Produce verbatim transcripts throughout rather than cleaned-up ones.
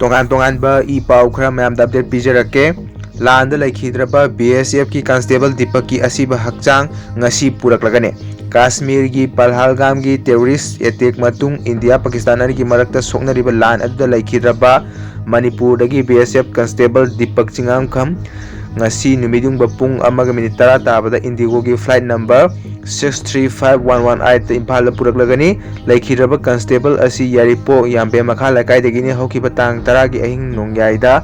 ꯇꯣꯉꯥꯟ ꯇꯣꯉꯥꯟꯕ ꯏ ꯄꯥꯎ ꯈꯔ ꯃꯌꯥꯝꯗ ꯑꯞꯗꯦꯠ ꯄꯤꯖꯔꯛꯀꯦ꯫ ꯂꯥꯟꯗ ꯂꯩꯈꯤꯗ꯭ꯔꯕ ꯕꯤ ꯑꯦꯁ ꯑꯦꯐꯀꯤ ꯀꯟꯁꯇꯦꯕꯜ ꯗꯤꯄꯛꯀꯤ ꯑꯁꯤꯕ ꯍꯛꯆꯥꯡ ꯉꯁꯤ ꯄꯨꯔꯛꯂꯒꯅꯤ꯫ ꯀꯥꯁꯃꯤꯔꯒꯤ ꯄꯜꯍꯜꯒꯥꯝꯒꯤ ꯇꯦꯔꯣꯔꯤꯁ ꯑꯦꯇꯦꯛ ꯃꯇꯨꯡ ꯏꯟꯗꯤꯌꯥ ꯄꯥꯀꯤꯁꯇꯥꯟ ꯑꯅꯤꯒꯤ ꯃꯔꯛꯇ ꯁꯣꯛꯅꯔꯤꯕ ꯂꯥꯟ ꯑꯗꯨꯗ ꯂꯩꯈꯤꯗ꯭ꯔꯕ ꯃꯅꯤꯄꯨꯔꯗꯒꯤ B S F constable Deepak Chingakham ꯉꯁꯤ ꯅꯨꯃꯤꯠꯌꯨꯡꯕ ꯄꯨꯡ ꯑꯃꯒ ꯃꯤꯅꯤꯠ ꯇꯔꯥ ꯇꯥꯕꯗ ꯏꯟꯗꯤꯒꯣꯒꯤ flight number six three five one one ꯑꯥꯏꯠꯇ ꯏꯝꯐꯥꯜꯗ ꯄꯨꯔꯛꯂꯒꯅꯤ꯫ ꯂꯩꯈꯤꯗ꯭ꯔꯕ ꯀꯟꯁꯇꯦꯕꯜ ꯑꯁꯤ ꯌꯥꯏꯔꯤꯄꯣꯛ ꯌꯥꯝꯕꯦꯝ ꯃꯈꯥ ꯂꯩꯀꯥꯏꯗꯒꯤꯅꯤ꯫ ꯍꯧꯈꯤꯕ ꯇꯥꯡ ꯇꯔꯥꯒꯤ ꯑꯍꯤꯡ ꯅꯣꯡꯌꯥꯏꯗ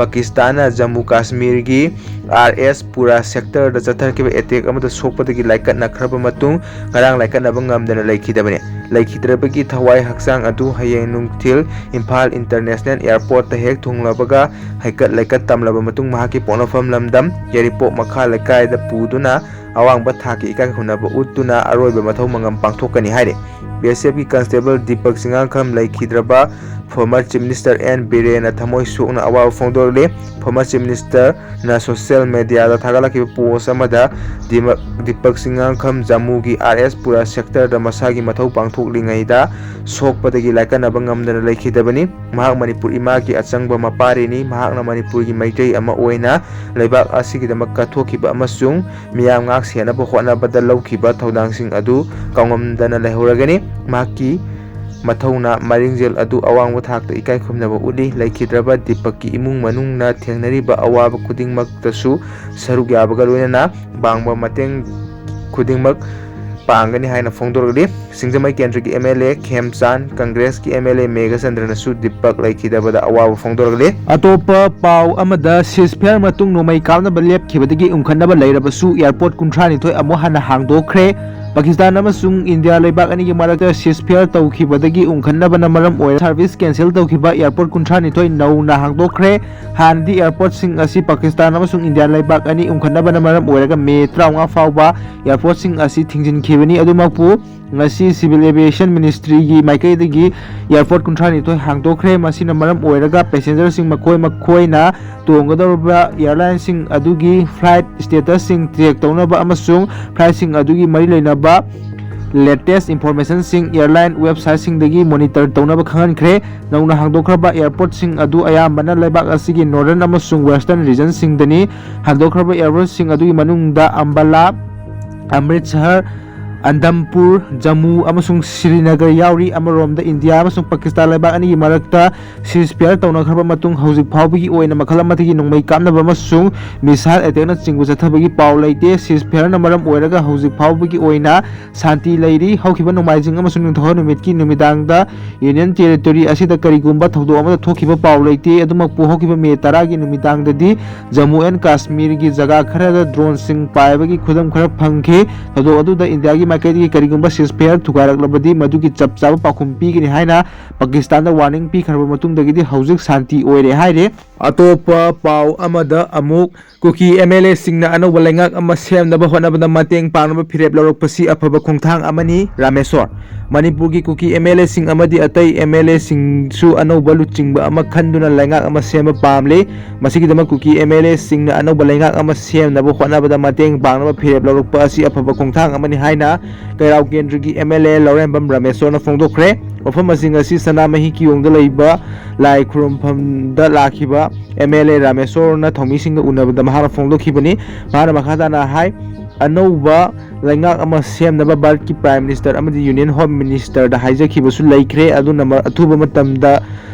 ꯄꯥꯀꯤꯁꯇꯥꯟꯅ ꯖꯝꯃꯨ ꯀꯥꯁꯃꯤꯔꯒꯤ ꯑꯥꯔ ꯑꯦꯁ ꯄꯨꯔꯥ ꯁꯦꯛꯇꯔꯗ ꯆꯠꯊꯈꯤꯕ ꯑꯦꯇꯦꯛ ꯑꯃꯗ ꯁꯣꯛꯄꯗꯒꯤ ꯂꯥꯏꯀꯠꯅꯈ꯭ꯔꯕ ꯃꯇꯨꯡ ꯉꯔꯥꯡ ꯂꯥꯏꯀꯠꯅꯕ ꯉꯝꯗꯅ ꯂꯩꯈꯤꯗꯕꯅꯤ꯫ ꯂꯩꯈꯤꯗ꯭ꯔꯕꯒꯤ ꯊꯋꯥꯏ ꯍꯛꯆꯥꯡ ꯑꯗꯨ ꯍꯌꯦꯡ ꯅꯨꯡꯊꯤꯜ ꯏꯝꯐꯥꯜ ꯏꯟꯇꯔꯅꯦꯁꯅꯦꯜ ꯑꯦꯌꯔꯄꯣꯔꯠꯇ ꯍꯦꯛ ꯊꯨꯡꯂꯕꯒ ꯍꯩꯀꯠ ꯂꯩꯀꯠ ꯇꯝꯂꯕ ꯃꯇꯨꯡ ꯃꯍꯥꯛꯀꯤ ꯄꯣꯛꯅꯐꯝ ꯂꯝꯗꯝ ꯌꯥꯏꯔꯤꯄꯣꯛ ꯃꯈꯥ ꯂꯩꯀꯥꯏꯗ ꯄꯨꯗꯨꯅ ꯑꯋꯥꯡꯕ ꯊꯥꯛꯀꯤ ꯏꯀꯥꯏ ꯈꯨꯝꯅꯕ ꯎꯠꯇꯨꯅ ꯑꯔꯣꯏꯕ ꯃꯊꯧ ꯃꯉꯝ ꯄꯥꯡꯊꯣꯛꯀꯅꯤ ꯍꯥꯏꯔꯤ꯫ ꯕꯤ ꯑꯦꯁ ꯑꯦꯐꯀꯤ ꯀꯟꯁꯇꯦꯕꯜ ꯗꯤꯄꯛ ꯆꯤꯉꯥꯡꯈꯝ ꯂꯩꯈꯤꯗ꯭ꯔꯕ ꯐꯣꯔꯃꯔ ꯆꯤꯐ ꯃꯤꯅꯤꯁꯇꯔ ꯑꯦꯟ ꯕꯤꯔꯦꯟꯅ ꯊꯃꯣꯏ ꯁꯣꯛꯅ ꯑꯋꯥꯕ ꯐꯣꯡꯗꯣꯛꯂꯤ꯫ ꯐꯣꯔꯃꯔ ꯆꯤꯐ ꯃꯤꯅꯤꯁꯇꯔꯅ ꯁꯣꯁꯤꯌꯦꯜ ꯃꯦꯗꯤꯌꯥꯗ ꯊꯥꯒꯠꯂꯛꯈꯤꯕ ꯄꯣꯁ ꯑꯃꯗ ꯗꯤꯃꯛ-, ꯗꯤꯄꯛ ꯆꯤꯉꯥꯡꯈꯝ ꯖꯝꯃꯨꯒꯤ ꯑꯥꯔ ꯑꯦꯁ ꯄꯨꯔꯥ ꯁꯦꯛꯇꯔꯗ ꯃꯁꯥꯒꯤ ꯃꯊꯧ ꯄꯥꯡꯊꯣꯛꯂꯤꯉꯩꯗ ꯁꯣꯛꯄꯗꯒꯤ ꯂꯥꯏꯀꯠꯅꯕ ꯉꯝꯗꯅ ꯂꯩꯈꯤꯗꯕꯅꯤ꯫ ꯃꯍꯥꯛ ꯃꯅꯤꯄꯨꯔ ꯏꯃꯥꯒꯤ ꯑꯆꯪꯕ ꯃꯄꯥꯔꯤꯅꯤ꯫ ꯃꯍꯥꯛꯅ ꯃꯅꯤꯄꯨꯔꯒꯤ ꯃꯩꯇꯩ ꯑꯃ ꯑꯣꯏꯅ ꯂꯩꯕꯥꯛ ꯑꯁꯤꯒꯤꯗꯃꯛ ꯀꯠꯊꯣꯛꯈꯤꯕ ꯑꯃꯁꯨꯡ ꯃꯤꯌꯥꯝ ꯉꯥꯛ ꯁꯦꯟꯅꯕ ꯍꯣꯠꯅꯕꯗ ꯂꯧꯈꯤꯕ ꯊꯧꯗꯥꯡꯁꯤꯡ ꯑꯗꯨ ꯀꯥꯎꯉꯝꯗꯅ ꯂꯩꯍꯧꯔꯒꯅꯤ꯫ ꯃꯍꯥꯛꯀꯤ ꯃꯊꯧꯅꯥ ꯃꯔꯤꯡꯖꯦꯜ ꯑꯗꯨ ꯑꯋꯥꯡꯕ ꯊꯥꯛꯇ ꯏꯀꯥꯏ ꯈꯨꯝꯅꯕ ꯎꯠꯂꯤ꯫ ꯂꯩꯈꯤꯗ꯭ꯔꯕ ꯗꯤꯄꯛꯀꯤ ꯏꯃꯨꯡ ꯃꯅꯨꯡꯅ ꯊꯦꯡꯅꯔꯤꯕ ꯑꯋꯥꯕ ꯈꯨꯗꯤꯡꯃꯛꯇꯁꯨ ꯁꯔꯨꯛ ꯌꯥꯕꯒ ꯂꯣꯏꯅꯅ ꯄꯥꯡꯕ ꯃꯇꯦꯡ ꯈꯨꯗꯤꯡꯃꯛ ꯄꯥꯡꯒꯅꯤ ꯍꯥꯏꯅ ꯐꯣꯡꯗꯣꯔꯛꯂꯤ꯫ ꯁꯤꯡꯖꯃꯩ ꯀꯦꯟꯗ꯭ꯔꯒꯤ ꯑꯦꯝ ꯑꯦꯜ ꯑꯦ ꯈꯦꯝꯆꯥꯟ, ꯀꯪꯒ꯭ꯔꯦꯁꯀꯤ ꯑꯦꯝ ꯑꯦꯜ ꯑꯦ ꯃꯦꯘꯆꯟꯗ꯭ꯔꯅꯁꯨ ꯗꯤꯄꯛ ꯂꯩꯈꯤꯗꯕꯗ ꯑꯋꯥꯕ ꯐꯣꯡꯗꯣꯔꯛꯂꯤ꯫ ꯑꯇꯣꯞꯄ ꯄꯥꯎ ꯑꯃꯗ, ceasefire ꯃꯇꯨꯡ ꯅꯣꯡꯃꯩ ꯀꯥꯞꯅꯕ ꯂꯦꯞꯈꯤꯕꯗꯒꯤ ꯎꯪꯈꯠꯅꯕ ꯂꯩꯔꯕꯁꯨ airport ꯀꯨꯟꯊ꯭ꯔꯥ ꯅꯤꯊꯣꯏ ꯑꯃꯨꯛ ꯍꯟꯅ ꯍꯥꯡꯗꯣꯛꯈ꯭ꯔꯦ꯫ ꯄꯥꯀꯤꯁꯇꯥꯟ ꯑꯃꯁꯨꯡ ꯏꯟꯗꯤꯌꯥ ꯂꯩꯕꯥꯛ ꯑꯅꯤꯒꯤ ꯃꯔꯛꯇ ceasefire ꯇꯧꯈꯤꯕꯗꯒꯤ ꯎꯪꯈꯠꯅꯕꯅ ꯃꯔꯝ ꯑꯣꯏꯔ service cancel ꯇꯧꯈꯤꯕ airport ꯀꯨꯟꯊ꯭ꯔꯥ ꯅꯤꯊꯣꯏ ꯅꯧꯅ ꯍꯥꯡꯗꯣꯛꯈ꯭ꯔꯦ꯫ ꯍꯥꯟꯅꯗꯤ airportꯁꯤꯡ ꯑꯁꯤ ꯄꯥꯀꯤꯁꯇꯥꯟ ꯑꯃꯁꯨꯡ ꯏꯟꯗꯤꯌꯥ ꯂꯩꯕꯥꯛ ꯑꯅꯤ ꯎꯪꯈꯠꯅꯕꯅ ꯃꯔꯝ ꯑꯣꯏꯔꯒ ꯃꯦ ꯇꯔꯥꯃꯉꯥ ꯐꯥꯎꯕ airportꯁꯤꯡ ꯑꯁꯤ ꯊꯤꯡꯖꯤꯟꯈꯤꯕꯅꯤ꯫ ꯑꯗꯨꯃꯛꯄꯨ ꯉꯁꯤ Civil Aviation Ministryꯒꯤ ꯃꯥꯏꯀꯩꯗꯒꯤ airport ꯀꯨꯟꯊ꯭ꯔꯥ ꯅꯤꯊꯣꯏ ꯍꯥꯡꯗꯣꯛꯈ꯭ꯔꯦ꯫ ꯃꯁꯤꯅ ꯃꯔꯝ ꯑꯣꯏꯔꯒ passengerꯁꯤꯡ ꯃꯈꯣꯏ ꯃꯈꯣꯏꯅ ꯇꯣꯡꯒꯗꯧꯔꯤꯕ airlineꯁꯤꯡ ꯑꯗꯨꯒꯤ flight statusꯁꯤꯡ check ꯇꯧꯅꯕ ꯑꯃꯁꯨꯡ flightꯁꯤꯡ ꯑꯗꯨꯒꯤ ꯃꯔꯤ ꯂꯩꯅꯕ latest informationꯁꯤꯡ airline websiteꯁꯤꯡꯗꯒꯤ monitor ꯇꯧꯅꯕ ꯈꯪꯍꯟꯈ꯭ꯔꯦ꯫ ꯅꯧꯅ ꯍꯥꯡꯗꯣꯛꯈ꯭ꯔꯕ airportꯁꯤꯡ ꯑꯗꯨ ꯑꯌꯥꯝꯕꯅ ꯂꯩꯕꯥꯛ ꯑꯁꯤꯒꯤ northern ꯑꯃꯁꯨꯡ western regionꯁꯤꯡꯗꯅꯤ꯫ ꯍꯥꯡꯗꯣꯛꯈ꯭ꯔꯕ airportꯁꯤꯡ ꯑꯗꯨꯒꯤ ꯃꯅꯨꯡꯗ ꯑꯝꯕꯥꯂꯥ, ꯑꯃ꯭ꯔꯤꯠꯁꯍꯔ, ꯑꯟꯗꯝꯄꯨꯔ, ꯖꯝꯃꯨ ꯑꯃꯁꯨꯡ ꯁ꯭ꯔꯤꯅꯒꯔ ꯌꯥꯎꯔꯤ꯫ ꯑꯃꯔꯣꯝꯗ ꯏꯟꯗꯤꯌꯥ ꯑꯃꯁꯨꯡ ꯄꯥꯀꯤꯁꯇꯥꯟ ꯂꯩꯕꯥꯛ ꯑꯅꯤꯒꯤ ꯃꯔꯛꯇ ceasefire ꯇꯧꯅꯈ꯭ꯔꯕ ꯃꯇꯨꯡ ꯍꯧꯖꯤꯛ ꯐꯥꯎꯕꯒꯤ ꯑꯣꯏꯅ ꯃꯈꯜ ꯑꯃꯠꯇꯒꯤ ꯅꯣꯡꯃꯩ ꯀꯥꯞꯅꯕ ꯑꯃꯁꯨꯡ missile attackꯅꯆꯤꯡꯕ ꯆꯠꯊꯕꯒꯤ ꯄꯥꯎ ꯂꯩꯇꯦ꯫ Ceasefireꯅ ꯃꯔꯝ ꯑꯣꯏꯔꯒ ꯍꯧꯖꯤꯛ ꯐꯥꯎꯕꯒꯤ ꯑꯣꯏꯅ ꯁꯥꯟꯇꯤ ꯂꯩꯔꯤ꯫ ꯍꯧꯈꯤꯕ ꯅꯣꯡꯃꯥꯏꯖꯤꯡ ꯑꯃꯁꯨꯡ ꯅꯤꯡꯊꯧꯀꯥꯕ ꯅꯨꯃꯤꯠꯀꯤ ꯅꯨꯃꯤꯗꯥꯡꯗ Union Territory ꯑꯁꯤꯗ ꯀꯔꯤꯒꯨꯝꯕ ꯊꯧꯗꯣꯛ ꯑꯃꯠꯇ ꯊꯣꯛꯈꯤꯕ ꯄꯥꯎ ꯂꯩꯇꯦ꯫ ꯑꯗꯨꯃꯛꯄꯨ ꯍꯧꯈꯤꯕ ꯃꯦ ꯇꯔꯥꯒꯤ ꯅꯨꯃꯤꯗꯥꯡꯗꯗꯤ ꯖꯝꯃꯨ ꯑꯦꯟ ꯀꯥꯁꯃꯤꯔꯒꯤ ꯖꯒꯥ ꯈꯔꯗ droneꯁꯤꯡ ꯄꯥꯏꯕꯒꯤ ꯈꯨꯗꯝ ꯈꯔ ꯐꯪꯈꯤ꯫ ꯊꯧꯗꯣꯛ ꯑꯗꯨꯗ ꯏꯟꯗꯤꯌꯥꯒꯤ ꯃꯥꯏꯀꯩꯗꯒꯤ ꯀꯔꯤꯒꯨꯝꯕ ceasefireꯊꯨꯒꯥꯏꯔꯛꯂꯕꯗꯤ ꯃꯗꯨꯒꯤ ꯆꯞ ꯆꯥꯕ ꯄꯥꯎꯈꯨꯝ ꯄꯤꯒꯅꯤ ꯍꯥꯏꯅ ꯄꯥꯀꯤꯁꯇꯥꯟꯗ warning ꯄꯤꯈ꯭ꯔꯕ ꯃꯇꯨꯡꯗꯒꯤꯗꯤ ꯍꯧꯖꯤꯛ ꯁꯥꯟꯇꯤ ꯑꯣꯏꯔꯦ ꯍꯥꯏꯔꯦ꯫ ꯑꯇꯣꯞꯄ ꯄꯥꯎ ꯑꯃꯗ ꯑꯃꯨꯛ ꯀꯨꯀꯤ MLAꯁꯤꯡꯅ ꯑꯅꯧꯕ ꯂꯩꯉꯥꯛ ꯑꯃ ꯁꯦꯝꯅꯕ ꯍꯣꯠꯅꯕꯗ ꯃꯇꯦꯡ ꯄꯥꯡꯅꯕ ꯐꯤꯔꯦꯞ ꯂꯧꯔꯛꯄꯁꯤ ꯑꯐꯕ ꯈꯣꯡꯊꯥꯡ ꯑꯃꯅꯤ, ꯔꯥꯃꯦꯁꯣꯔ꯫ ꯃꯅꯤꯄꯨꯔꯒꯤ ꯀꯨꯀꯤ MLAꯁꯤꯡ ꯑꯃꯗꯤ ꯑꯇꯩ MLAꯁꯤꯡꯁꯨ ꯑꯅꯧꯕ ꯂꯨꯆꯤꯡꯕ ꯑꯃ ꯈꯟꯗꯨꯅ ꯂꯩꯉꯥꯛ ꯑꯃ ꯁꯦꯝꯕ ꯄꯥꯝꯂꯤ꯫ ꯃꯁꯤꯒꯤꯗꯃꯛ ꯀꯨꯀꯤ MLAꯁꯤꯡꯅ ꯑꯅꯧꯕ ꯂꯩꯉꯥꯛ ꯑꯃ ꯁꯦꯝꯅꯕ ꯍꯣꯠꯅꯕꯗ ꯃꯇꯦꯡ ꯄꯥꯡꯅꯕ ꯐꯤꯔꯦꯞ ꯂꯧꯔꯛꯄ ꯑꯁꯤ ꯑꯐꯕ ꯈꯣꯡꯊꯥꯡ ꯑꯃꯅꯤ ꯍꯥꯏꯅ ꯀꯩꯔꯥꯎ ꯀꯦꯟꯗ꯭ꯔꯒꯤ MLA ꯂꯧꯔꯦꯝꯕꯝ ꯔꯥꯃꯦꯁꯣꯔꯅ ꯐꯣꯡꯗꯣꯛꯈ꯭ꯔꯦ꯫ ꯋꯥꯐꯝ ꯑꯁꯤꯡ ꯑꯁꯤ ꯁꯅꯥꯃꯍꯤ ꯀꯤꯌꯣꯡꯗ ꯂꯩꯕ ꯂꯥꯏ ꯈꯨꯔꯨꯝꯐꯝꯗ ꯂꯥꯛꯈꯤꯕ MLA ꯔꯥꯃꯦꯁꯣꯔꯅ ꯊꯧꯃꯤꯁꯤꯡꯒ ꯎꯅꯕꯗ ꯃꯍꯥꯛꯅ ꯐꯣꯡꯗꯣꯛꯈꯤꯕꯅꯤ꯫ ꯃꯍꯥꯛꯅ ꯃꯈꯥ ꯇꯥꯅ ꯍꯥꯏ, ꯑꯅꯧꯕ ꯂꯩꯉꯥꯛ ꯑꯃ ꯁꯦꯝꯅꯕ ꯚꯥꯔꯠꯀꯤ Prime Minister ꯑꯃꯗꯤ Union Home Ministerꯗ ꯍꯥꯏꯖꯈꯤꯕꯁꯨ ꯂꯩꯈ꯭ꯔꯦ꯫ ꯑꯗꯨꯅ ꯃ-, ꯑꯊꯨꯕ ꯃꯇꯝꯗ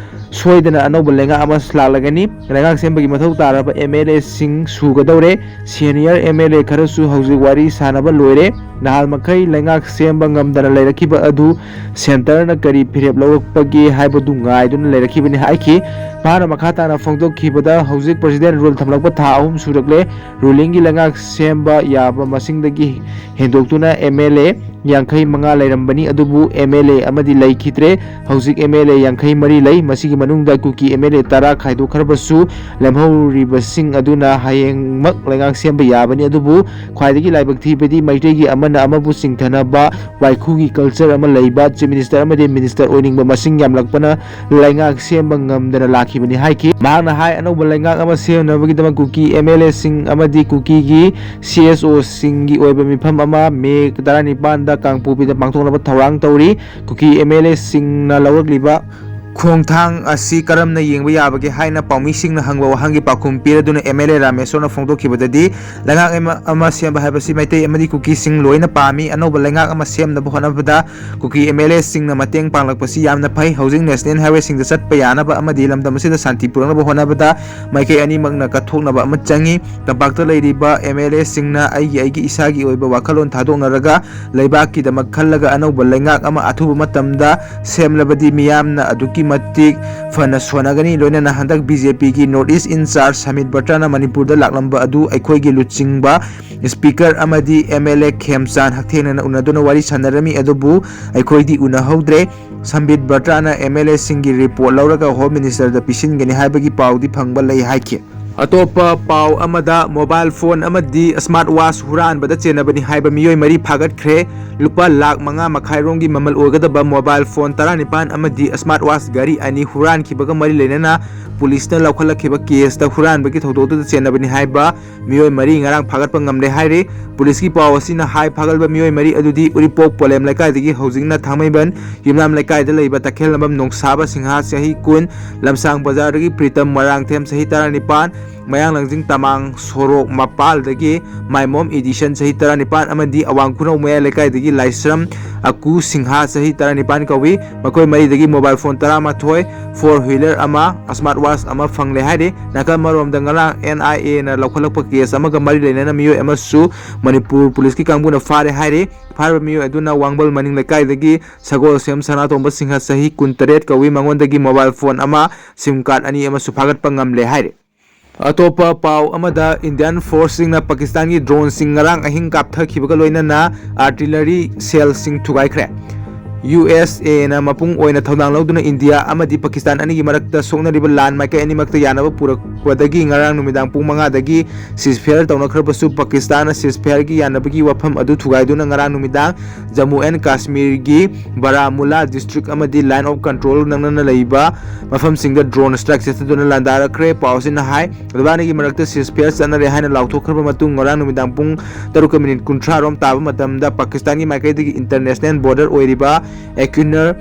ꯁꯣꯏꯗꯅ ꯑꯅꯧꯕ ꯂꯩꯉꯥꯛ ꯑꯃ ꯂꯥꯛꯂꯒꯅꯤ꯫ ꯂꯩꯉꯥꯛ ꯁꯦꯝꯕꯒꯤ ꯃꯊꯧ ꯇꯥꯔꯕ MLAꯁꯤꯡ ꯁꯨꯒꯗꯧꯔꯦ꯫ Senior MLA ꯈꯔꯁꯨ ꯍꯧꯖꯤꯛ ꯋꯥꯔꯤ ꯁꯥꯅꯕ ꯂꯣꯏꯔꯦ꯫ ꯅꯍꯥꯟ ꯃꯈꯩ ꯂꯩꯉꯥꯛ ꯁꯦꯝꯕ ꯉꯝꯗꯅ ꯂꯩꯔꯛꯈꯤꯕ ꯑꯗꯨ centreꯅ ꯀꯔꯤ ꯐꯤꯔꯦꯞ ꯂꯧꯔꯛꯄꯒꯦ ꯍꯥꯏꯕꯗꯨ ꯉꯥꯏꯗꯨꯅ ꯂꯩꯔꯛꯈꯤꯕꯅꯤ ꯍꯥꯏꯈꯤ꯫ ꯃꯍꯥꯛꯅ ꯃꯈꯥ ꯇꯥꯅ ꯐꯣꯡꯗꯣꯛꯈꯤꯕꯗ, ꯍꯧꯖꯤꯛ President rule ꯊꯝꯂꯛꯄ ꯊꯥ ꯑꯍꯨꯝ ꯁꯨꯔꯛꯂꯦ꯫ Rulingꯒꯤ ꯂꯩꯉꯥꯛ ꯁꯦꯝꯕ ꯌꯥꯕ ꯃꯁꯤꯡꯗꯒꯤ ꯍꯦꯟꯗꯣꯛꯇꯨꯅ MLA ꯌꯥꯡꯈꯩ ꯃꯉꯥ ꯂꯩꯔꯝꯕꯅꯤ, ꯑꯗꯨꯕꯨ MLA ꯑꯃꯗꯤ ꯂꯩꯈꯤꯗ꯭ꯔꯦ꯫ ꯍꯧꯖꯤꯛ MLA ꯌꯥꯡꯈꯩ ꯃꯔꯤ ꯂꯩ꯫ ꯃꯁꯤꯒꯤ ꯃꯅꯨꯡꯗ ꯀꯨꯀꯤ MLA ꯇꯔꯥ ꯈꯥꯏꯗꯣꯛꯈ꯭ꯔꯕꯁꯨ, ꯂꯦꯝꯍꯧꯔꯤꯕꯁꯤꯡ ꯑꯗꯨꯅ ꯍꯌꯦꯡꯃꯛ ꯂꯩꯉꯥꯛ ꯁꯦꯝꯕ ꯌꯥꯕꯅꯤ꯫ ꯑꯗꯨꯕꯨ ꯈ꯭ꯋꯥꯏꯗꯒꯤ ꯂꯥꯏꯕꯛ ꯊꯤꯕꯗꯤ ꯃꯩꯇꯩꯒꯤ ꯑꯃꯅ ꯑꯃꯕꯨ ꯆꯤꯡꯊꯅꯕ ꯋꯥꯏꯈꯨꯒꯤ culture ꯑꯃ ꯂꯩꯕ Chief Minister ꯑꯃꯗꯤ Minister ꯑꯣꯏꯅꯤꯡꯕ ꯃꯁꯤꯡ ꯌꯥꯝꯂꯛꯄꯅ ꯂꯩꯉꯥꯛ ꯁꯦꯝꯕ ꯉꯝꯗꯅ ꯂꯥꯛꯈꯤꯕꯅꯤ ꯍꯥꯏꯈꯤ꯫ ꯃꯍꯥꯛꯅ ꯍꯥꯏ, ꯑꯅꯧꯕ ꯂꯩꯉꯥꯛ ꯑꯃ ꯁꯦꯝꯅꯕꯒꯤꯗꯃꯛ ꯀꯨꯀꯤ MLAꯁꯤꯡ ꯑꯃꯗꯤ ꯀꯨꯀꯤꯒꯤ CSOꯁꯤꯡꯒꯤ ꯑꯣꯏꯕ ꯃꯤꯐꯝ ꯑꯃ ꯃꯦ ꯇꯔꯥꯅꯤꯄꯥꯟꯗ ꯀꯥꯡꯄꯣꯛꯄꯤꯗ ꯄꯥꯡꯊꯣꯛꯅꯕ ꯊꯧꯔꯥꯡ ꯇꯧꯔꯤ꯫ ꯀꯨꯀꯤ ꯑꯦꯝ ꯑꯦꯜ ꯑꯦꯁꯤꯡꯅ ꯂꯧꯔꯛꯂꯤꯕ ꯈꯣꯡꯊꯥꯡ ꯑꯁꯤ ꯀꯔꯝꯅ ꯌꯦꯡꯕ ꯌꯥꯕꯒꯦ ꯍꯥꯏꯅ ꯄꯥꯎꯃꯤꯁꯤꯡꯅ ꯍꯪꯕ ꯋꯥꯍꯪꯒꯤ ꯄꯥꯎꯈꯨꯝ ꯄꯤꯔꯗꯨꯅ ꯑꯦꯝ ꯑꯦꯜ ꯑꯦ ꯔꯥꯃꯦꯁꯣꯔꯅ ꯐꯣꯡꯗꯣꯛꯈꯤꯕꯗꯗꯤ, ꯂꯩꯉꯥꯛ ꯑꯃ, ꯑꯃ ꯁꯦꯝꯕ ꯍꯥꯏꯕꯁꯤ ꯃꯩꯇꯩ ꯑꯃꯗꯤ ꯀꯨꯀꯤꯁꯤꯡ ꯂꯣꯏꯅ ꯄꯥꯝꯃꯤ꯫ ꯑꯅꯧꯕ ꯂꯩꯉꯥꯛ ꯑꯃ ꯁꯦꯝꯅꯕ ꯍꯣꯠꯅꯕꯗ ꯀꯨꯀꯤ ꯑꯦꯝ ꯑꯦꯜ ꯑꯦꯁꯤꯡꯅ ꯃꯇꯦꯡ ꯄꯥꯡꯂꯛꯄꯁꯤ ꯌꯥꯝꯅ ꯐꯩ꯫ ꯍꯧꯖꯤꯛ ꯅꯦꯁꯅꯦꯜ ꯍꯥꯏꯋꯦꯁꯤꯡꯗ ꯆꯠꯄ ꯌꯥꯅꯕ ꯑꯃꯗꯤ ꯂꯝꯗꯝ ꯑꯁꯤꯗ ꯁꯥꯟꯇꯤ ꯄꯨꯔꯛꯅꯕ ꯍꯣꯠꯅꯕꯗ ꯃꯥꯏꯀꯩ ꯑꯅꯤꯃꯛꯅ ꯀꯠꯊꯣꯛꯅꯕ ꯑꯃ ꯆꯪꯏ꯫ ꯇꯝꯄꯥꯛꯇ ꯂꯩꯔꯤꯕ ꯑꯦꯝ ꯑꯦꯜ ꯑꯦꯁꯤꯡꯅ ꯑꯩꯒꯤ ꯑꯩꯒꯤ ꯏꯁꯥꯒꯤ ꯑꯣꯏꯕ ꯋꯥꯈꯜꯂꯣꯟ ꯊꯥꯗꯣꯛꯅꯔꯒ ꯂꯩꯕꯥꯛꯀꯤꯗꯃꯛ ꯈꯜꯂꯒ ꯑꯅꯧꯕ ꯂꯩꯉꯥꯛ ꯑꯃ ꯑꯊꯨꯕ ꯃꯇꯝꯗ ꯁꯦꯝꯂꯕꯗꯤ ꯃꯤꯌꯥꯝꯅ ꯑꯗꯨꯛꯀꯤ ꯃꯇꯤꯛ ꯐꯅ ꯁꯣꯟꯅꯒꯅꯤ꯫ ꯂꯣꯏꯅꯅ ꯍꯟꯗꯛ ꯕꯤ ꯖꯦ ꯄꯤꯒꯤ North East in charge ꯁꯃꯤꯠ ꯕꯇ꯭ꯔꯥꯅ ꯃꯅꯤꯄꯨꯔꯗ ꯂꯥꯛꯂꯝꯕ ꯑꯗꯨ ꯑꯩꯈꯣꯏꯒꯤ ꯂꯨꯆꯤꯡꯕ ꯁ꯭ꯄꯤꯀꯔ ꯑꯃꯗꯤ ꯑꯦꯝ ꯑꯦꯜ ꯑꯦ ꯈꯦꯝꯆꯥꯟ ꯍꯛꯊꯦꯡꯅꯅ ꯎꯅꯗꯨꯅ ꯋꯥꯔꯤ ꯁꯥꯟꯅꯔꯝꯃꯤ, ꯑꯗꯨꯕꯨ ꯑꯩꯈꯣꯏꯗꯤ ꯎꯅꯍꯧꯗ꯭ꯔꯦ꯫ ꯁꯝꯕꯤꯠ ꯕꯇ꯭ꯔꯥꯅ ꯑꯦꯝ ꯑꯦꯜ ꯑꯦꯁꯤꯡꯒꯤ ꯔꯤꯄꯣꯔꯠ ꯂꯧꯔꯒ ꯍꯣꯝ ꯃꯤꯅꯤꯁꯇꯔꯗ ꯄꯤꯁꯤꯟꯒꯅꯤ ꯍꯥꯏꯕꯒꯤ ꯄꯥꯎꯗꯤ ꯐꯪꯕ ꯂꯩ ꯍꯥꯏꯈꯤ꯫ ꯑꯇꯣꯞꯄ ꯄꯥꯎ ꯑꯃꯗ, ꯃꯣꯕꯥꯏꯜ ꯐꯣꯟ ꯑꯃꯗꯤ ꯁ꯭ꯃꯥꯔꯠ ꯋꯥꯆ ꯍꯨꯔꯥꯟꯕꯗ ꯆꯦꯟꯅꯕꯅꯤ ꯍꯥꯏꯕ ꯃꯤꯑꯣꯏ ꯃꯔꯤ ꯐꯥꯒꯠꯈ꯭ꯔꯦ꯫ ꯂꯨꯄꯥ ꯂꯥꯈ ꯃꯉꯥ ꯃꯈꯥꯏꯔꯣꯝꯒꯤ ꯃꯃꯜ ꯑꯣꯏꯒꯗꯕ ꯃꯣꯕꯥꯏꯜ ꯐꯣꯟ ꯇꯔꯥꯅꯤꯄꯥꯟ ꯑꯃꯗꯤ ꯁ꯭ꯃꯥꯔꯠ ꯋꯥꯆ ꯘꯔꯤ ꯑꯅꯤ ꯍꯨꯔꯥꯟꯈꯤꯕꯒ ꯃꯔꯤ ꯂꯩꯅꯅ ꯄꯨꯂꯤꯁꯅ ꯂꯧꯈꯠꯂꯛꯈꯤꯕ ꯀꯦꯁꯇ ꯍꯨꯔꯥꯟꯕꯒꯤ ꯊꯧꯗꯣꯛꯇꯨꯗ ꯆꯦꯟꯅꯕꯅꯤ ꯍꯥꯏꯕ ꯃꯤꯑꯣꯏ ꯃꯔꯤ ꯉꯔꯥꯡ ꯐꯥꯒꯠꯄ ꯉꯝꯂꯦ ꯍꯥꯏꯔꯤ꯫ ꯄꯨꯂꯤꯁꯀꯤ ꯄꯥꯎ ꯑꯁꯤꯅ ꯍꯥꯏ, ꯐꯥꯒꯠꯂꯕ ꯃꯤꯑꯣꯏ ꯃꯔꯤ ꯑꯗꯨꯗꯤ ꯎꯔꯤꯄꯣꯛ ꯄꯣꯂꯦꯝ ꯂꯩꯀꯥꯏꯗꯒꯤ ꯍꯧꯖꯤꯛꯅ ꯊꯥꯡꯃꯩꯕꯟ ꯌꯨꯝꯅꯥꯝ ꯂꯩꯀꯥꯏꯗ ꯂꯩꯕ ꯇꯈꯦꯜꯂꯝꯕꯝ ꯅꯣꯡꯁꯥꯕ ꯁꯤꯡꯍ ꯆꯍꯤ ꯀꯨꯟ, ꯂꯝꯁꯥꯡ ꯕꯖꯥꯔꯗꯒꯤ ꯄ꯭ꯔꯤꯇꯝ ꯃꯣꯏꯔꯥꯡꯊꯦꯝ ꯆꯍꯤ ꯇꯔꯥꯅꯤꯄꯥꯟ, ꯃꯌꯥꯡ ꯂꯥꯡꯖꯤꯡ ꯇꯃꯥꯡ ꯁꯣꯔꯣꯛ ꯃꯄꯥꯜꯗꯒꯤ ꯃꯥꯏꯃꯣꯝ ꯏꯗꯤꯁꯟ ꯆꯍꯤ ꯇꯔꯥꯅꯤꯄꯥꯟ ꯑꯃꯗꯤ ꯑꯋꯥꯡ ꯈꯨꯅꯧ ꯃꯌꯥꯏ ꯂꯩꯀꯥꯏꯗꯒꯤ ꯂꯥꯏꯁ꯭ꯔꯝ ꯑꯀꯨ ꯁꯤꯡꯍ ꯆꯍꯤ ꯇꯔꯥꯅꯤꯄꯥꯟ ꯀꯧꯏ꯫ ꯃꯈꯣꯏ ꯃꯔꯤꯗꯒꯤ ꯃꯣꯕꯥꯏꯜ ꯐꯣꯟ ꯇꯔꯥꯃꯥꯊꯣꯏ, ꯐꯣꯔ ꯋꯤꯂꯔ ꯑꯃ, ꯁ꯭ꯃꯥꯔꯠ ꯋꯥꯆ ꯑꯃ ꯐꯪꯂꯦ ꯍꯥꯏꯔꯤ꯫ ꯅꯥꯀꯜ ꯑꯃꯔꯣꯝꯗ ꯉꯔꯥꯡ ꯑꯦꯟ ꯑꯥꯏ ꯑꯦꯅ ꯂꯧꯈꯠꯂꯛꯄ ꯀꯦꯁ ꯑꯃꯒ ꯃꯔꯤ ꯂꯩꯅꯅ ꯃꯤꯑꯣꯏ ꯑꯃꯁꯨ ꯃꯅꯤꯄꯨꯔ ꯄꯨꯂꯤꯁꯀꯤ ꯀꯥꯡꯕꯨꯅ ꯐꯥꯔꯦ ꯍꯥꯏꯔꯤ꯫ ꯐꯥꯔꯤꯕ ꯃꯤꯑꯣꯏ ꯑꯗꯨꯅ ꯋꯥꯡꯕꯜ ꯃꯅꯤꯡ ꯂꯩꯀꯥꯏꯗꯒꯤ ꯁꯒꯣꯜꯁꯦꯝ ꯁꯅꯥꯇꯣꯝꯕ ꯁꯤꯡꯍ ꯆꯍꯤ ꯀꯨꯟꯇꯔꯦꯠ ꯀꯧꯏ꯫ ꯃꯉꯣꯟꯗꯒꯤ ꯃꯣꯕꯥꯏꯜ ꯐꯣꯟ ꯑꯃ, ꯁꯤꯝ ꯀꯥꯔꯗ ꯑꯅꯤ ꯑꯃꯁꯨ ꯐꯥꯒꯠꯄ ꯉꯝꯂꯦ ꯍꯥꯏꯔꯤ꯫ ꯑꯇꯣꯞꯄ ꯄꯥꯎ ꯑꯃꯗ, ꯏꯟꯗꯤꯌꯥꯟ ꯐꯣꯔꯁꯁꯤꯡꯅ ꯄꯥꯀꯤꯁꯇꯥꯟꯒꯤ ꯗ꯭ꯔꯣꯟꯁꯤꯡ ꯉꯔꯥꯡ ꯑꯍꯤꯡ ꯀꯥꯞꯊꯈꯤꯕꯒ ꯂꯣꯏꯅꯅ ꯑꯥꯔꯇꯤꯂꯔꯤ ꯁꯦꯜꯁꯤꯡ ꯊꯨꯒꯥꯏꯈ꯭ꯔꯦ꯫ ꯌꯨ ꯑꯦꯁ ꯑꯦꯅ ꯃꯄꯨꯡ ꯑꯣꯏꯅ ꯊꯧꯗꯥꯡ ꯂꯧꯗꯨꯅ ꯏꯟꯗꯤꯌꯥ ꯑꯃꯗꯤ ꯄꯥꯀꯤꯁꯇꯥꯟ ꯑꯅꯤꯒꯤ ꯃꯔꯛꯇ ꯁꯣꯛꯅꯔꯤꯕ ꯂꯥꯟ ꯃꯥꯏꯀꯩ ꯑꯅꯤꯃꯛꯇ ꯌꯥꯅꯕ ꯄꯨꯔꯛꯄꯗꯒꯤ ꯉꯔꯥꯡ ꯅꯨꯃꯤꯗꯥꯡ ꯄꯨꯡ ꯃꯉꯥꯗꯒꯤ ceasefire ꯇꯧꯅꯈ꯭ꯔꯕꯁꯨ, ꯄꯥꯀꯤꯁꯇꯥꯟꯅ ceasefireꯒꯤ ꯌꯥꯅꯕꯒꯤ ꯋꯥꯐꯝ ꯑꯗꯨ ꯊꯨꯒꯥꯏꯗꯨꯅ ꯉꯔꯥꯡ ꯅꯨꯃꯤꯗꯥꯡ ꯖꯝꯃꯨ ꯑꯦꯟ ꯀꯥꯁꯃꯤꯔꯒꯤ ꯕꯥꯔꯥꯃꯨꯂꯥ district ꯑꯃꯗꯤ line of control ꯅꯛꯅꯅ ꯂꯩꯕ ꯃꯐꯝꯁꯤꯡꯗ drone strike ꯆꯠꯊꯗꯨꯅ ꯂꯥꯟꯗꯥꯔꯛꯈ꯭ꯔꯦ꯫ ꯄꯥꯎ ꯑꯁꯤꯅ ꯍꯥꯏ, ꯂꯩꯕꯥꯛ ꯑꯅꯤꯒꯤ ꯃꯔꯛꯇ ceasefire ꯆꯠꯅꯔꯦ ꯍꯥꯏꯅ ꯂꯥꯎꯊꯣꯛꯈ꯭ꯔꯕ ꯃꯇꯨꯡ, ꯉꯔꯥꯡ ꯅꯨꯃꯤꯗꯥꯡ ꯄꯨꯡ ꯇꯔꯨꯛꯀ ꯃꯤꯅꯤꯠ ꯀꯨꯟꯊ꯭ꯔꯥ ꯔꯣꯝ ꯇꯥꯕ ꯃꯇꯝꯗ ꯄꯥꯀꯤꯁꯇꯥꯟꯒꯤ ꯃꯥꯏꯀꯩꯗꯒꯤ international border ꯑꯣꯏꯔꯤꯕ ꯑꯦꯀ꯭ꯌꯨꯅꯔ,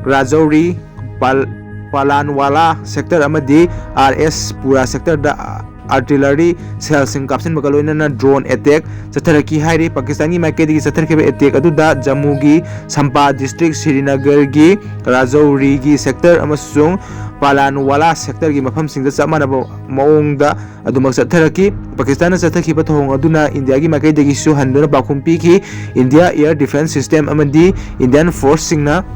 ꯔꯥꯖꯧꯔꯤ, ꯄꯥꯜ-, ꯄꯥꯂꯥꯟꯋꯥꯂꯥ sector ꯑꯃꯗꯤ ꯑꯥꯔ ꯑꯦꯁ ꯄꯨꯔꯥ sectorꯗ artillery shellꯁꯤꯡ ꯀꯥꯞꯁꯤꯟꯕꯒ ꯂꯣꯏꯅꯅ drone attack ꯆꯠꯊꯔꯛꯈꯤ ꯍꯥꯏꯔꯤ꯫ ꯄꯥꯀꯤꯁꯇꯥꯟꯒꯤ ꯃꯥꯏꯀꯩꯗꯒꯤ ꯆꯠꯊꯔꯛꯈꯤꯕ attack ꯑꯗꯨꯗ ꯖꯝꯃꯨꯒꯤ ꯁꯝꯄꯥ district, ꯁ꯭ꯔꯤꯅꯒꯔꯒꯤ ꯔꯥꯖꯧꯔꯤꯒꯤ sector ꯑꯃꯁꯨꯡ ꯄꯥꯂꯥꯟꯋꯥꯂꯥ sectorꯒꯤ ꯃꯐꯝꯁꯤꯡꯗ ꯆꯞ ꯃꯥꯟꯅꯕ ꯃꯑꯣꯡꯗ ꯑꯗꯨꯃꯛ ꯆꯠꯊꯔꯛꯈꯤ꯫ ꯄꯥꯀꯤꯁꯇꯥꯟꯅ ꯆꯠꯊꯈꯤꯕ ꯊꯧꯑꯣꯡ ꯑꯗꯨꯅ ꯏꯟꯗꯤꯌꯥꯒꯤ ꯃꯥꯏꯀꯩꯗꯒꯤꯁꯨ ꯍꯟꯗꯨꯅ ꯄꯥꯎꯈꯨꯝ ꯄꯤꯈꯤ꯫ India air defence system ꯑꯃꯗꯤ Indian forceꯁꯤꯡꯅ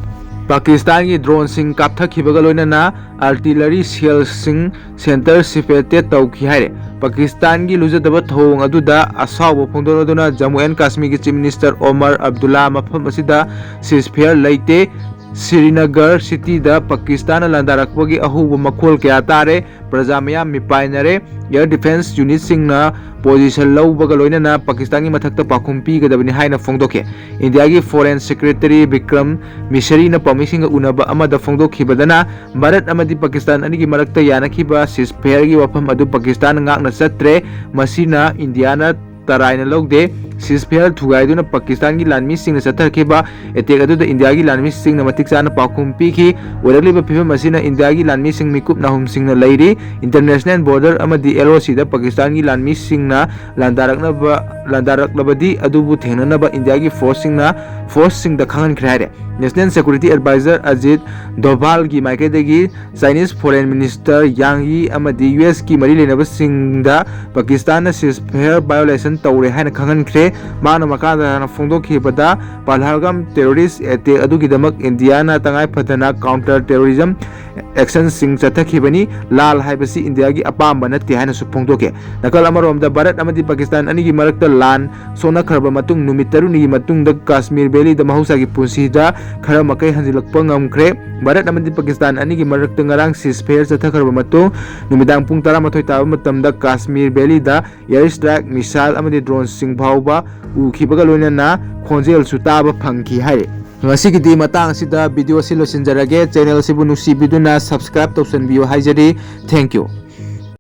ꯄꯥꯀꯤꯁꯇꯥꯟꯒꯤ droneꯁꯤꯡ ꯀꯥꯞꯊꯈꯤꯕꯒ ꯂꯣꯏꯅꯅ artillery shellꯁꯤꯡ center shifted ꯇꯧꯈꯤ ꯍꯥꯏꯔꯦ꯫ ꯄꯥꯀꯤꯁꯇꯥꯟꯒꯤ ꯂꯨꯖꯗꯕ ꯊꯧꯑꯣꯡ ꯑꯗꯨꯗ ꯑꯁꯥꯎꯕ ꯐꯣꯡꯗꯣꯛꯂꯗꯨꯅ Jammu and ꯀꯥꯁꯃꯤꯔꯒꯤ Chief Minister ꯑꯣꯃꯔ Abdulla ꯃꯐꯝ ꯑꯁꯤꯗ ceasefire ꯂꯩꯇꯦ, ꯁ꯭ꯔꯤꯅꯒꯔ cityꯗ ꯄꯥꯀꯤꯁꯇꯥꯟꯅ ꯂꯥꯟꯗꯥꯔꯛꯄꯒꯤ ꯑꯍꯧꯕ ꯃꯈꯣꯜ ꯀꯌꯥ ꯇꯥꯔꯦ, ꯄ꯭ꯔꯖꯥ ꯃꯌꯥꯝ ꯃꯤꯄꯥꯏꯅꯔꯦ, air defence unitꯁꯤꯡꯅ position ꯂꯧꯕꯒ ꯂꯣꯏꯅꯅ ꯄꯥꯀꯤꯁꯇꯥꯟꯒꯤ ꯃꯊꯛꯇ ꯄꯥꯎꯈꯨꯝ ꯄꯤꯒꯗꯕꯅꯤ ꯍꯥꯏꯅ ꯐꯣꯡꯗꯣꯛꯈꯤ꯫ ꯏꯟꯗꯤꯌꯥꯒꯤ Foreign Secretary ꯕꯤꯀ꯭ꯔꯝ ꯃꯤꯁꯔꯤꯅ ꯄꯥꯎꯃꯤꯁꯤꯡꯒ ꯎꯅꯕ ꯑꯃꯗ ꯐꯣꯡꯗꯣꯛꯈꯤꯕꯗꯅ, ꯚꯥꯔꯠ ꯑꯃꯗꯤ ꯄꯥꯀꯤꯁꯇꯥꯟ ꯑꯅꯤꯒꯤ ꯃꯔꯛꯇ ꯌꯥꯅꯈꯤꯕ ceasefireꯒꯤ ꯋꯥꯐꯝ ꯑꯗꯨ ꯄꯥꯀꯤꯁꯇꯥꯟꯅ ꯉꯥꯛꯅ ꯆꯠꯇ꯭ꯔꯦ, ꯃꯁꯤꯅ ꯏꯟꯗꯤꯌꯥꯅ ꯇꯔꯥꯏꯅ ꯂꯧꯗꯦ꯫ Ceasefire ꯊꯨꯒꯥꯏꯗꯨꯅ ꯄꯥꯀꯤꯁꯇꯥꯟꯒꯤ ꯂꯥꯟꯃꯤꯁꯤꯡꯅ ꯆꯠꯊꯈꯤꯕ attack ꯑꯗꯨꯗ ꯏꯟꯗꯤꯌꯥꯒꯤ ꯂꯥꯟꯃꯤꯁꯤꯡꯅ ꯃꯇꯤꯛ ꯆꯥꯅ ꯄꯥꯎꯈꯨꯝ ꯄꯤꯈꯤ꯫ ꯑꯣꯏꯔꯛꯂꯤꯕ ꯐꯤꯕꯝ ꯑꯁꯤꯅ ꯏꯟꯗꯤꯌꯥꯒꯤ ꯂꯥꯟꯃꯤꯁꯤꯡ ꯃꯤꯀꯨꯞ ꯅꯥꯍꯨꯝꯁꯤꯡꯅ ꯂꯩꯔꯤ꯫ International border ꯑꯃꯗꯤ LOCꯗ ꯄꯥꯀꯤꯁꯇꯥꯟꯒꯤ ꯂꯥꯟꯃꯤꯁꯤꯡꯅ ꯂꯥꯟꯗꯥꯔꯛꯅꯕ, ꯂꯥꯟꯗꯥꯔꯛꯂꯕꯗꯤ ꯑꯗꯨꯕꯨ ꯊꯦꯡꯅꯅꯕ ꯏꯟꯗꯤꯌꯥꯒꯤ forceꯁꯤꯡꯅ, forceꯁꯤꯡꯗ ꯈꯪꯍꯟꯈ꯭ꯔꯦ ꯍꯥꯏꯔꯦ꯫ National Security Advisor ꯑꯖꯤꯠ ꯗꯣꯚꯥꯜꯒꯤ ꯃꯥꯏꯀꯩꯗꯒꯤ Chinese Foreign Minister Yang Yi ꯑꯃꯗꯤ USꯀꯤ ꯃꯔꯤ ꯂꯩꯅꯕꯁꯤꯡꯗ ꯄꯥꯀꯤꯁꯇꯥꯟꯅ ceasefire violation ꯇꯧꯔꯦ ꯍꯥꯏꯅ ꯈꯪꯍꯟꯈ꯭ꯔꯦ꯫ ꯃꯥꯅ ꯃꯈꯥ ꯇꯥꯅ ꯐꯣꯡꯗꯣꯛꯈꯤꯕꯗ, ꯄꯍꯜꯒꯥꯝ terrorist attack ꯑꯗꯨꯒꯤꯗꯃꯛ ꯏꯟꯗꯤꯌꯥꯅ ꯇꯉꯥꯏ ꯐꯗꯅ counter terrorism ꯑꯦꯛꯁꯟꯁꯤꯡ ꯆꯠꯊꯈꯤꯕꯅꯤ꯫ ꯂꯥꯟ ꯍꯥꯏꯕꯁꯤ ꯏꯟꯗꯤꯌꯥꯒꯤ ꯑꯄꯥꯝꯕ ꯅꯠꯇꯦ ꯍꯥꯏꯅꯁꯨ ꯐꯣꯡꯗꯣꯛꯈꯤ꯫ ꯅꯥꯀꯜ ꯑꯃꯔꯣꯝꯗ ꯚꯥꯔꯠ ꯑꯃꯗꯤ ꯄꯥꯀꯤꯁꯇꯥꯟ ꯑꯅꯤꯒꯤ ꯃꯔꯛꯇ ꯂꯥꯟ ꯁꯣꯛꯅꯈ꯭ꯔꯕ ꯃꯇꯨꯡ ꯅꯨꯃꯤꯠ ꯇꯔꯨꯛꯅꯤꯒꯤ ꯃꯇꯨꯡꯗ ꯀꯥꯁꯃꯤꯔ ꯚꯦꯂꯤꯗ ꯃꯍꯧꯁꯥꯒꯤ ꯄꯨꯟꯁꯤꯗ ꯈꯔ ꯃꯈꯩ ꯍꯟꯖꯤꯜꯂꯛꯄ ꯉꯝꯈ꯭ꯔꯦ꯫ ꯚꯥꯔꯠ ꯑꯃꯗꯤ ꯄꯥꯀꯤꯁꯇꯥꯟ ꯑꯅꯤꯒꯤ ꯃꯔꯛꯇ ꯉꯔꯥꯡ ceasefire ꯆꯠꯊꯈ꯭ꯔꯕ ꯃꯇꯨꯡ ꯅꯨꯃꯤꯗꯥꯡ ꯄꯨꯡ ꯇꯔꯥꯃꯥꯊꯣꯏ ꯇꯥꯕ ꯃꯇꯝꯗ Kashmir valid air strike, missile ꯑꯃꯗꯤ droneꯁꯤꯡ ꯐꯥꯎꯕ ꯎꯈꯤꯕꯒ ꯂꯣꯏꯅꯅ ꯈꯣꯟꯖꯦꯜꯁꯨ ꯇꯥꯕ ꯐꯪꯈꯤ ꯍꯥꯏꯔꯤ꯫ ꯉꯁꯤꯒꯤꯗꯤ ꯃꯇꯥꯡ ꯑꯁꯤꯗ video ꯑꯁꯤ ꯂꯣꯏꯁꯤꯟꯖꯔꯒꯦ꯫ Channel ꯑꯁꯤꯕꯨ ꯅꯨꯡꯁꯤꯕꯤꯗꯨꯅ subscribe ꯇꯧꯁꯟꯕꯤꯌꯨ ꯍꯥꯏꯖꯔꯤ꯫ Thank you꯫